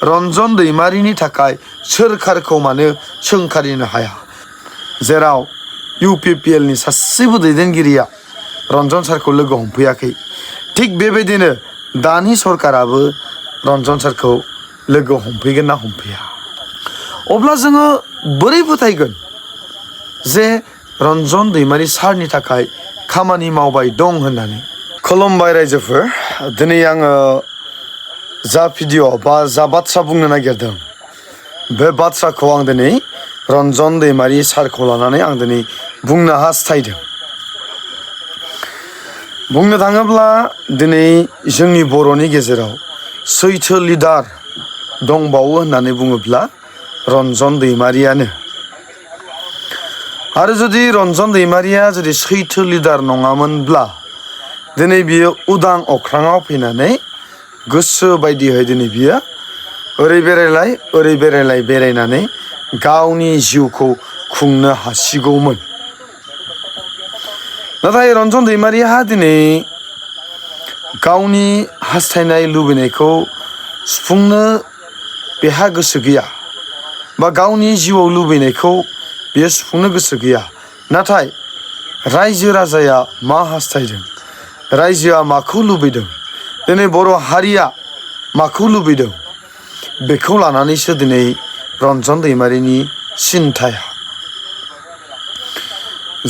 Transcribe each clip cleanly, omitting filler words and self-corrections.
रन्जन दैमारिनि थाखाय सोरखारखौ मानो सोंखारिनो हाया जेराव UPPLनि सासेबो दैदेनगिरिया रन्जन सारखौ लोगो हमफैयाखै थिग बेबायदिनो दानि सरकाराबो रन्जन सारखौ लोगो हमफैगोन ना हमफैया अब्ला जोङो बोरै फोथायगोन जे रन्जन दैमारि सारनि थाखाय खामानि मावबाय दं होननानै खुलुमबाय रायजोफोर दिनै आङो जा भिडिअ बा जा बाथ्रा बुंनो नागिरदों बे बाथ्राखौ आं दिनै रन्जन दैमारि सारखौ लानानै आं दिनै बुंनो हास्थायदों बुंनो थाङोब्ला दिनै जोंनि बर'नि गेजेराव सैथो लिडार दंबावो होननानै बुङोब्ला रन्जन दैमारियानो आरो जुदि रन्जन दैमारिया जुदि सैथो लिडार नङामोनब्ला दिनै बियो उदां अख्राङाव फैनानै गोसो बायदियै दिनै बियो ओरै बेरायलाय बेरायनानै गावनि जिउखौ खुंनो हासिगौमोन नाथाय रन्जन दैमारिहा दिनै गावनि हास्थायनाय लुबैनायखौ सुफुंनो बेहा गोसो गैया बा गावनि जिउआव लुबैनायखौ बियो सुफुंनो गोसो गैया नाथाय रायजो राजाया मा हास्थायदों रायजोआ माखौ लुबैदों दिनै बर' हारिया माखौ लुबैदों बेखौ लानानैसो दिनै रन्जन दैमारिनि सिन्थाया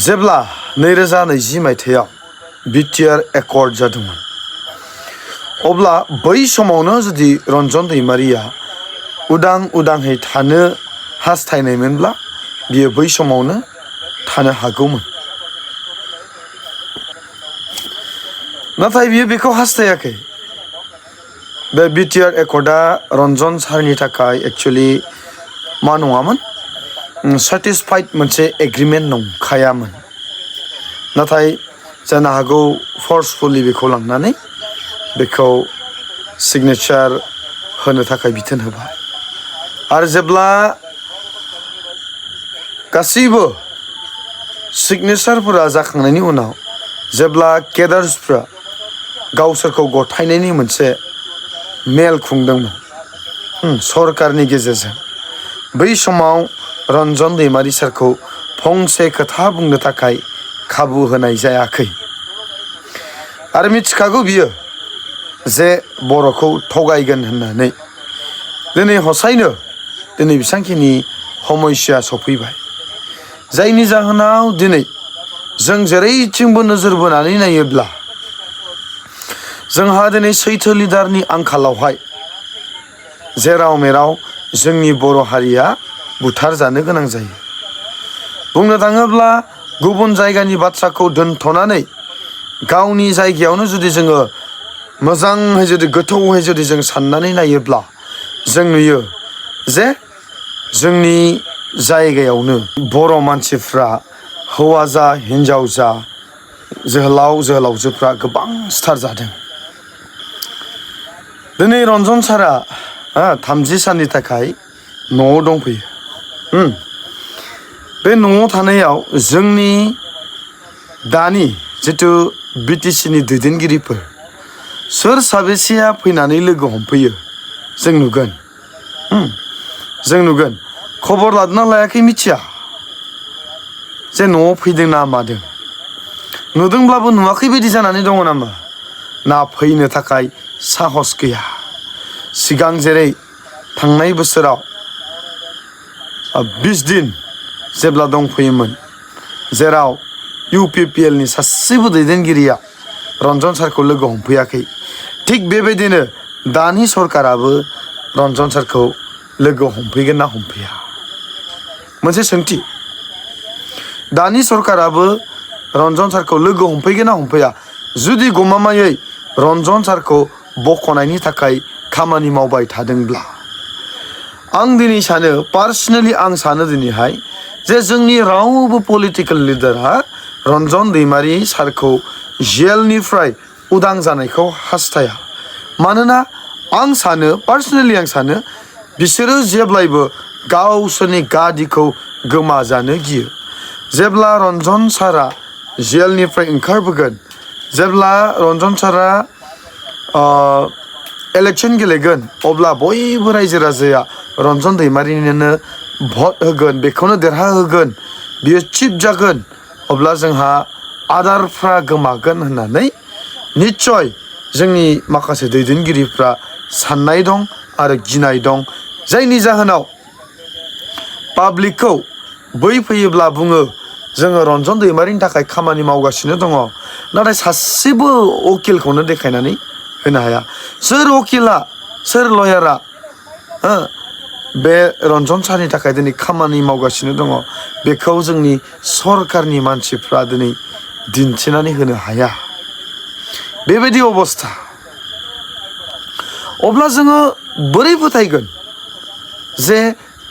जेब्ला 2020 मायथाइयाव बिटिआर एकर्ड जादोंमोन अब्ला बै समावनो जुदि रन्जन दैमारिया उदाङै थानो हास्थायनायमोनब्ला बियो बै समावनो थानो हागौमोन नाथाय बियो बेखौ हास्थायाखै बे बिटिआर एकर्डआ रन्जन सारनि थाखाय एक्चुअली मा नङामोन सेटिसफाइड मोनसे एग्रिमेन्ट नंखायामोन नाथाय जानो हागौ फर्सफुली बेखौ लांनानै बेखौ सिगनेचार होनो थाखाय बिथोन होबाय आरो जेब्ला गासैबो सिगनेचारफोरा जाखांनायनि उनाव जेब्ला केडार्सफ्रा गावसोरखौ गथायनायनि मोनसे मेल खुंदोंमोन सरकारनि गेजेरजों बै समाव रन्जन दैमारि सारखौ फंसे खोथा बुंनो थाखाय खाबु होनाय जायाखै आरो मिथिखागौ बियो जे बर'खौ थगायगोन होननानै दिनै हसायनो दिनै बेसांखिनि समस्या सफैबाय जायनि जाहोनाव दिनै जों जेरैथिंबो नोजोर बोनानै नायोब्ला जोंहा दिनै सैथो लिडारनि आंखालावहाय जेराव मेराव जोंनि बर' हारिया बुथार जानो गोनां जायो बुंनो थाङोब्ला गुबुन जायगानि बाथ्राखौ दोनथ'नानै गावनि जायगायावनो जुदि जोङो मोजाङै जुदि गोथौयै जुदि जों साननानै नायोब्ला जों नुयो जे जोंनि जायगायावनो बर' मानसिफ्रा हौवा जा हिन्जाव जा जोहोलावजोफ्रा गोबां सिथार जादों दिनै रन्जन सारा 30 साननि थाखाय न'आव दंफैयो बे न'आव थानायाव जोंनि दानि जिथु बिटिसिनि दैदेनगिरिफोर सोर साबेसेया फैनानै लोगो हमफैयो जों नुगोन खबर लादोंना लायाखै मिथिया जे न'आव फैदों ना मादों नुदोंब्लाबो नुवाखै बायदि जानानै दङ नामा ना फैनो थाखाय साहस गैया सिगां जेरै थांनाय बोसोराव 20 दिन जेब्ला दंफैयोमोन जेराव UPPLनि सासेबो दैदेनगिरिया रन्जन सारखौ लोगो हमफैयाखै थिग बेबायदिनो दानि सरकाराबो रन्जन सारखौ लोगो हमफैगोन ना हमफैया मोनसे सोंथि दानि सरकाराबो रन्जन सारखौ लोगो हमफैगोन ना हमफैया जुदि गमामायै रन्जन सारखौ बख'नायनि थाखाय खामानि मावबाय थादोंब्ला आं दिनै सानो पार्सनेलि आं सानो दिनैहाय जे जोंनि रावबो पलिटिकेल लिडारा रन्जन दैमारि सारखौ जेलनिफ्राय उदां जानायखौ हास्थाया मानोना आं सानो पार्सनेलि आं सानो बिसोरो जेब्लायबो गावसोरनि गादिखौ गोमाजानो गियो जेब्ला रन्जन सारा जेलनिफ्राय ओंखारबोगोन जेब्ला रन्जन सारा इलेक्शन गेलेगोन अब्ला बयबो रायजो राजाया रन्जन दैमारिनोनो भट होगोन बेखौनो देरहा होगोन बियो चिफ जागोन अब्ला जोंहा आदारफ्रा गोमागोन होननानै निश्चय जोंनि माखासे दैदेनगिरिफ्रा साननाय दं आरो गिनाय दं जायनि जाहोनाव पाब्लिकखौ बै फैयोब्ला बुङो जोङो रन्जन दैमारिनि थाखाय खामानि मावगासिनो दङ नाथाय सासेबो उकिलखौनो देखायनानै होनो हाया सोर उकिला सोर लयारा बे रन्जन सारनि थाखाय दिनै खामानि मावगासिनो दङ बेखौ जोंनि सरकारनि मानसिफ्रा दिनै दिन्थिनानै होनो हाया बेबायदि अबस्था अब्ला जोङो बोरै फोथायगोन जे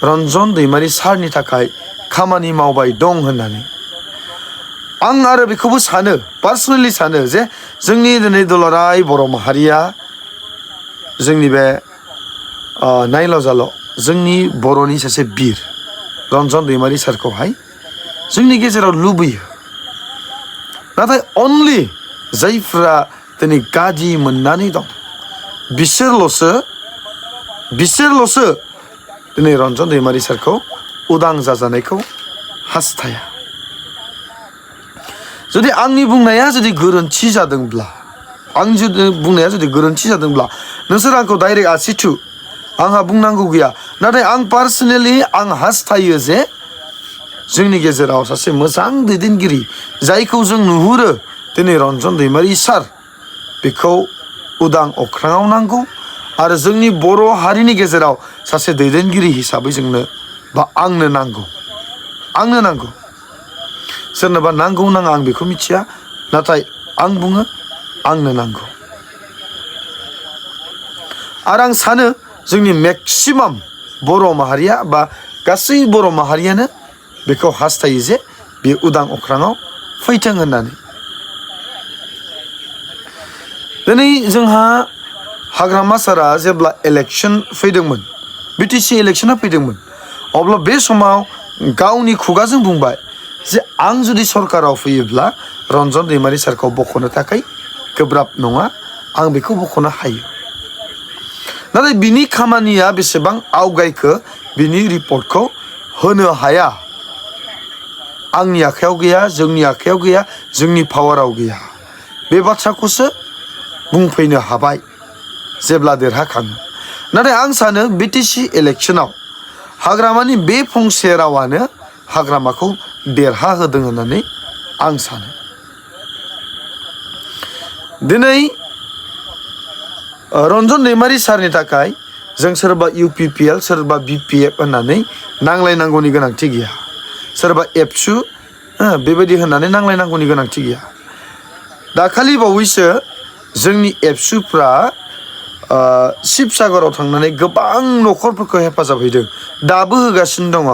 रन्जन दैमारि सारनि थाखाय खामानि मावबाय दं होननानै आं आरो बेखौबो सानो पार्सनेलि सानो जे जोंनि दिनै दुलाराय बर' माहारिया जोंनि बे नायल' जाल' जोंनि बर'नि सासे बिर रन्जन दैमारि सारखौहाय जोंनि गेजेराव लुबैयो नाथाय अनलि जायफ्रा दिनै गादि मोननानै दं बिसोरल'सो दिनै रन्जन दैमारि सारखौ उदां जाजानायखौ हास्थाया जुदि आंनि बुंनाया जुदि गोरोन्थि जादोंब्ला नोंसोर आंखौ डाइरेक्ट आसिथु आंहा बुंनांगौ गैया नाथाय आं पार्सनेलि आं हास्थायो जे जोंनि गेजेराव सासे मोजां दैदेनगिरि जायखौ जों नुहुरो दिनै रन्जन दैमारि सार बेखौ उदां अख्राङाव नांगौ आरो जोंनि बर' हारिनि गेजेराव सासे दैदेनगिरि हिसाबै जोंनो बा आंनो नांगौ सोरनोबा नांगौ नाङा आं बेखौ मिथिया नाथाय आं बुङो आंनो नांगौ आरो आं सानो जोंनि मेक्सिमाम बर' माहारिया बा गासै बर' माहारियानो बेखौ हास्थायो जे बे उदां अख्राङाव फैथों होननानै दिनै जोंहा हाग्रामा सारा जेब्ला इलेक्शन फैदोंमोन बिटिसि इलेक्शना फैदोंमोन अब्ला बे समाव गावनि खुगाजों बुंबाय जे आं जुदि सरकाराव फैयोब्ला रन्जन दैमारि सारखौ बख'नो थाखाय गोब्राब नङा आं बेखौ बख'नो हायो नाथाय बिनि खामानिया बेसेबां आवगायखो बिनि रिपर्टखौ होनो हाया आंनि आखायाव गैया जोंनि आखायाव गैया जोंनि पावाराव गैया बे बाथ्राखौसो बुंफैनो हाबाय जेब्ला देरहाखाङो नाथाय आं सानो बिटिसि इलेक्शनाव हाग्रामानि बे फंसे रावानो हाग्रामाखौ देरहा होदों होननानै आं सानो दिनै रन्जन दैमारि सारनि थाखाय जों सोरबा UPPL सोरबा BPF होननानै नांलायनांगौनि गोनांथि गैया सोरबा एबसु बेबायदि होननानै नांलायनांगौनि गोनांथि गैया दाखालि बावैसो जोंनि एबसुफ्रा शिबसागराव थांनानै गोबां न'खरफोरखौ हेफाजाब हैदों दाबो होगासिनो दङ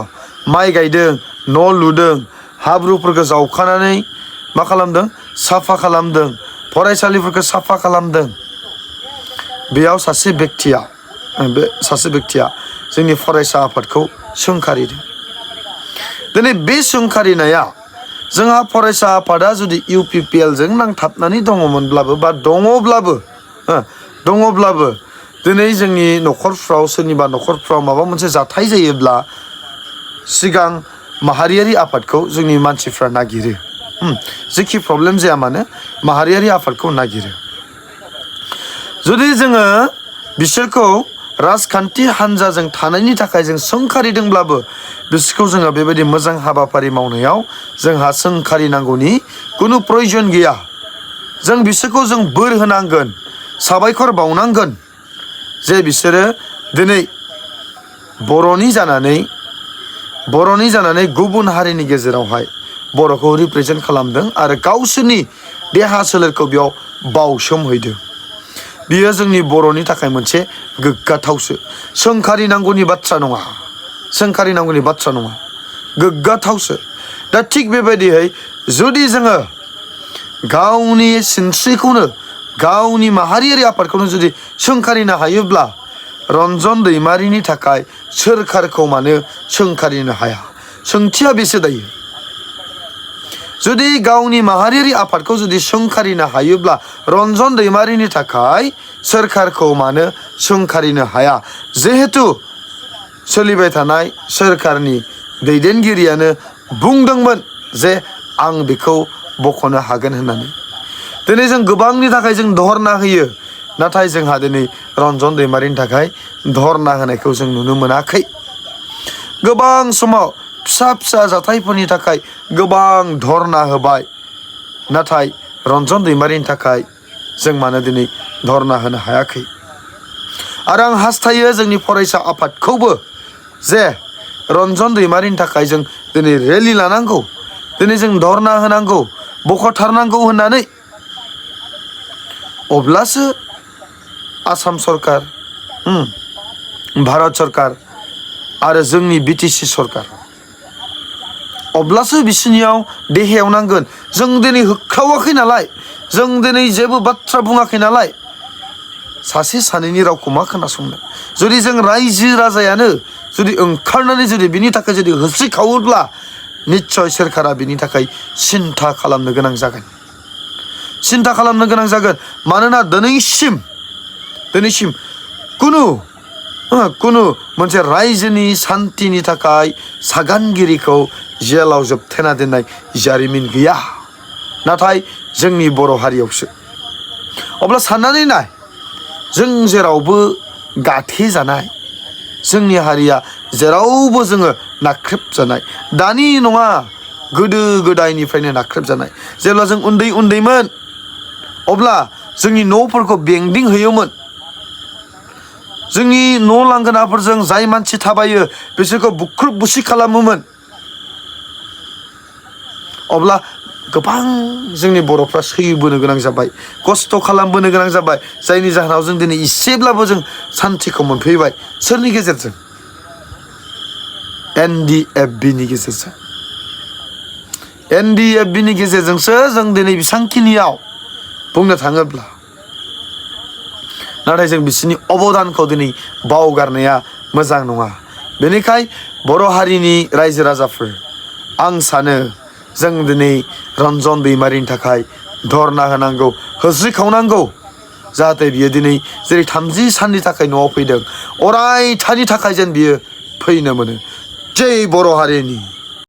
माइ गायदों न' लुदों हाब्रुफोरखौ जावखानानै मा खालामदों साफा खालामदों फरायसालिफोरखौ साफा खालामदों बेयाव सासे बेक्तिया जोंनि फरायसा आफादखौ सोंखारिदों दिनै बे सोंखारिनाया जोंहा फरायसा आफादा जुदि UPPL जों नांथाबनानै दङमोनब्लाबो बा दङब्लाबो दिनै जोंनि न'खरफ्राव सोरनिबा न'खरफ्राव माबा मोनसे जाथाय जायोब्ला सिगां माहारियारि आफादखौ जोंनि मानसिफ्रा नागिरो जेखि प्रब्लेम जाया मानो माहारियारि आफादखौ नागिरो जुदि जोङो बिसोरखौ राजखान्थि हान्जाजों थानायनि थाखाय जों सोंखारिदोंब्लाबो बिसोरखौ जोङो बेबायदि मोजां हाबाफारि मावनायाव जोंहा सोंखारिनांगौनि खुनु प्रयजन गैया जों बिसोरखौ जों बोर होनांगोन साबायखर बावनांगोन जे बिसोरो दिनै बर'नि जानानै गुबुन हारिनि गेजेरावहाय बर'खौ रिप्रेजेन्ट खालामदों आरो गावसोरनि देहा सोलेरखौ बेयाव बावसोमहैदों बियो जोंनि बर'नि थाखाय मोनसे गोग्गाथावसो सोंखारिनांगौनि बाथ्रा नङा गोग्गाथावसो दा थिग बेबायदियै जुदि जोङो गावनि सिनस्रिखौनो गावनि माहारियारि आफादखौनो जुदि सोंखारिनो हायोब्ला रन्जन दैमारिनि थाखाय सोरखारखौ मानो सोंखारिनो हाया सोंथिया बेसो दायो जुदि गावनि माहारियारि आफादखौ जुदि सोंखारिनो हायोब्ला रन्जन दैमारिनि थाखाय सोरखारखौ मानो सोंखारिनो हाया जिहेतु सोलिबाय थानाय सोरखारनि दैदेनगिरियानो बुंदोंमोन जे आं बेखौ बख'नो हागोन होननानै दिनै जों गोबांनि थाखाय जों धरना होयो नाथाय जोंहा दिनै रन्जन दैमारिनि थाखाय धरना होनायखौ जों नुनो मोनाखै गोबां समाव फिसा फिसा जाथायफोरनि थाखाय गोबां धरना होबाय नाथाय रन्जन दैमारिनि थाखाय जों मानो दिनै धरना होनो हायाखै आरो आं हास्थायो जोंनि फरायसा आफादखौबो जे रन्जन दैमारिनि थाखाय जों दिनै रेलि लानांगौ दिनै जों धरना होनांगौ बख'थारनांगौ होननानै अब्लासो आसाम सरकार भारत सरकार आरो जोंनि बिटिसि सरकार अब्लासो बिसोरनियाव देहायाव नांगोन जों दिनै होख्रावाखै नालाय जों दिनै जेबो बाथ्रा बुङाखै नालाय सासे सानैनि रावखौ मा खोनासंनो जुदि जों रायजो राजायानो जुदि ओंखारनानै जुदि बिनि थाखाय जुदि होस्रिखावोब्ला निश्चय सोरखारा बिनि थाखाय सिन्था खालामनो गोनां जागोन मानोना दिनैसिम कुनु मोनसे रायजोनि सान्थिनि थाखाय सागानगिरिखौ जेलाव जोबथेना दोननाय जारिमिन गैया नाथाय जोंनि बर' हारियावसो अब्ला साननानै नाय जों जेरावबो गाथे जानाय जोंनि हारिया जेरावबो जोङो नाख्रेबजानाय दानि नङा गोदो गोदायनिफ्रायनो नाख्रेबजानाय जेब्ला जों उन्दैमोन अब्ला जोंनि न'फोरखौ बेंदिं होयोमोन जोंनि न' लांगोनाफोरजों जाय मानसि थाबायो बिसोरखौ बुख्रुब बुसि खालामोमोन अब्ला गोबां जोंनि बर'फ्रा सैबोनो गोनां जाबाय खस्थ' खालामबोनो गोनां जाबाय जायनि जाहोनाव जों दिनै इसेब्लाबो जों सान्थिखौ मोनफैबाय सोरनि गेजेरजों NDFBनि गेजेरजोंसो जों दिनै बेसांखिनियाव बुंनो थाङोब्ला नाथाय जों बिसोरनि अबदानखौ दिनै बावगारनाया मोजां नङा बेनिखाय बर' हारिनि रायजो राजाफोर आं सानो जों दिनै रन्जन दैमारिनि थाखाय धरना होनांगौ होस्रिखावनांगौ जाहाथे बियो दिनै जेरै 30 साननि थाखाय न'आव फैदों अरायथानि थाखाय जेन बियो फैनो मोनो जै बर' हारिनि